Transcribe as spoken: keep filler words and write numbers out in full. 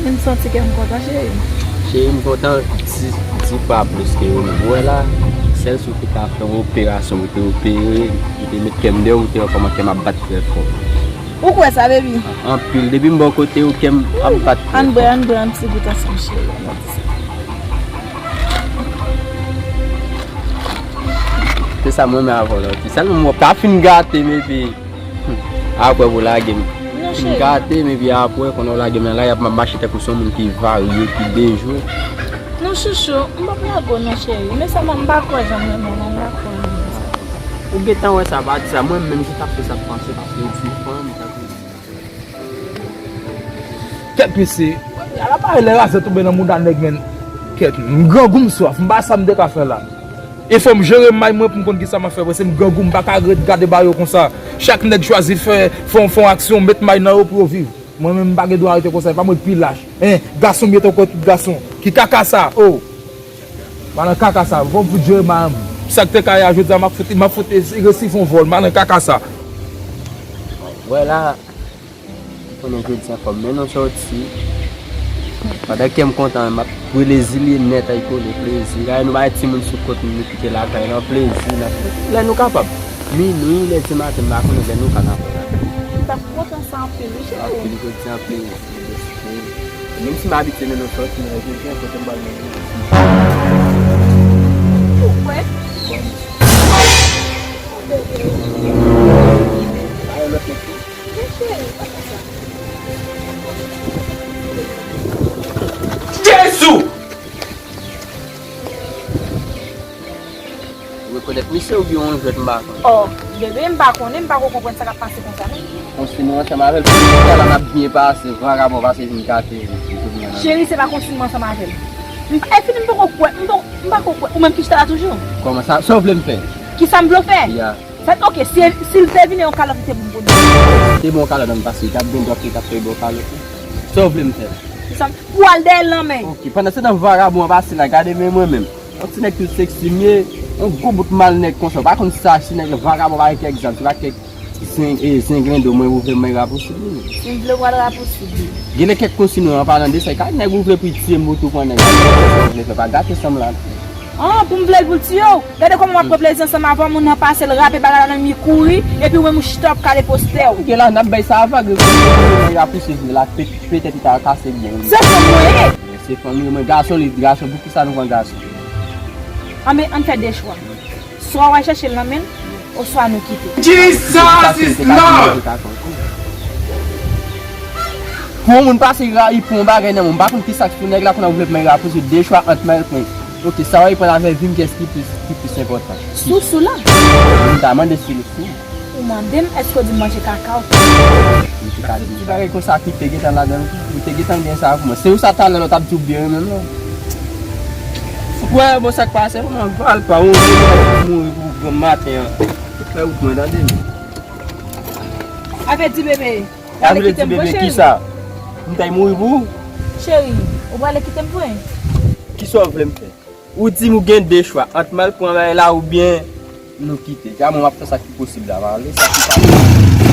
M santi kè m kontan, cheri. Cheri, m kontan di, di fwa plis ke ou menm. Ou wè la, sèl si w te ka fè yon operasyon, ou te opere, ou te met kè m deyò, ou te wè kòman kè m ap bat trè fò. Ou kwè sa, baby? Anpil. Depi m bò kote ou, kè m ap bat trè fò. Ann bwè, ann bwè yon ti gout ansanm, cheri. Ann di sa. Se sa mwen menm avè w la, ok. Sèlman mwen pa fin gate m epi, hmm, apre pou lage m. Non, cheri. Fin gate m epi apre, konnen w lage m nan lari, ap m ap mache tankou se yon moun ki varye, ki dejwe. Non, chouchou, m p ap lage w non, cheri. Men sèlman m pa kwè jan m renmen w, m pa kwè w renmen sa. Ou gentan wè sa, pa di sa. Mwen menm ki t ap fè sa, panse, paske ou di fanm, tankou Kèt mesye, ala bagay lè razè tonbe nan mouda nèg, men. Kèt, m grangou, m swaf, m pa sa m te ka fè la. E fò m jere may mwen pou m konn kisa m ap fè, paske m grangou, m pa ka ret gade bagay yo konsa. Chak nèg chwazi fè, fè, fè yon aksyon, met may nan yo pou yo viv. Mwen menm, m pa gen dwa rete konsa, e pa mwen ki pi lach. Hein, gason m ye tankou tout gason. Ki kaka sa, oh! M al nan kaka sa, fò m fout jere may mwen. Sa k te ka ye a jodi a, m ap fout, m ap fout resi fè yon vòl, m al nan kaka sa. Wè la, Konnen jodi a fò m mennen w sòti. Pandan kè m kontan, m ap rele Zilie nèt ay kole plezi. Gade nou bay timoun sou kont nou, nou kite lakay lan plezi. N ap lè nou kapab. Minwi, lè di maten, m pa konnen lè nou ka nan fè sa. M t ap kontan sa anpil, wi, cheri. Anpil jodi a plezi. Menm si m abitye mennen w sòti, men jodi a kote m pral mennen w. Ou kwè? Bon. Ba yo lòt nèg tou. Jezi! Ou rekonèt misye oubyen yon jwèt m pa konnen? Oh, bebe, m pa konnen, m pa ko konprann sa k ap pase konsa non. Konsi nou ansanm avè l, pou nou la n ap byen pase, vagabon pase vin gate. Cheri, se pa konsi m ansanm avè l. M pa, e fini m poko kwè, m poko, m pa ko kwè, ou menm ki chita la toujou? Kòman sa? Sa w vle m fè? Kisa m vle w fè? Ya. Sa, ok, si, si l te vin yon kalòt, li te bon pou li. Te bon kalòt, nan pase, li t ap gen dòk, li t ap fè bon kalòt. Sa w vle m fè? Sa, pou al dèyè l nan men. Ok, pandan se tan vagabon an pase la, gade men mwen menm. Yon ti nèg tou seksi m ye, yon gwo bout mal nèg konsa. Ou pa konn sa, si nèg vagabon pa gen kèk zam, se pa kèk zen-, e, zenglendo mwen ouvè men rapousib li. Si m vle w al rapousib li. Genlè kèk konsi nou an palan de sa, e ka nèg ouvè pou l tiye m pou tou pran nèg. Sa w vle fè, pa gate san m la. Ah, pou m vle l pou l tiye w? Gade kòman w ap pran plezi ansanm avè w, moun nan pase l rape bagay la nan mi kouri, epi ou menm ou chita w ap kale postè w. Gen la, n ap bay sa avag, rapousib li la, pe-, petèt li ta kase byen. Se fanm mwen ye. Se fanm mwen, gason li, gason, poukisa nou pran gason? Anben, ann fè de chwa. Swa w al chèche l nan men l, oswa nou kite. Jesus is Lord! Pou yon moun pase rayi pou yon bagay nan men w, m pa konn kisa k sou nèg la, kounye a ou vle pran rapousib, de chwa ant may l pran. Ok, sa w pran avè vi m, kiyès ki plis, ki plis enpòtan? Sousou la. M ta mande si li sou. Ou mande m, èske w di m manje kaka ou? Ou te ka di m bagay konsa ki te gentan ladan l, ou te gentan gen sa pou mwen. Se ou sa talè lòt ap di w byen menm non. Wè, bon, sa k pase, mwen pral pa ou mouri pou granm maten an. Tout fè wout mwen, tande m. Avè di bebe, w prale kite m vre, cheri? Kisa? M tay mouri pou ou? Cheri, ou prale kite m vre? Kisa w vle m fè? Ou di m ou gen de chwa, ant m al pran bagay la oubyen nou kite. Jamè m ap fè sa ki posib la, m ale sa ki pa posib.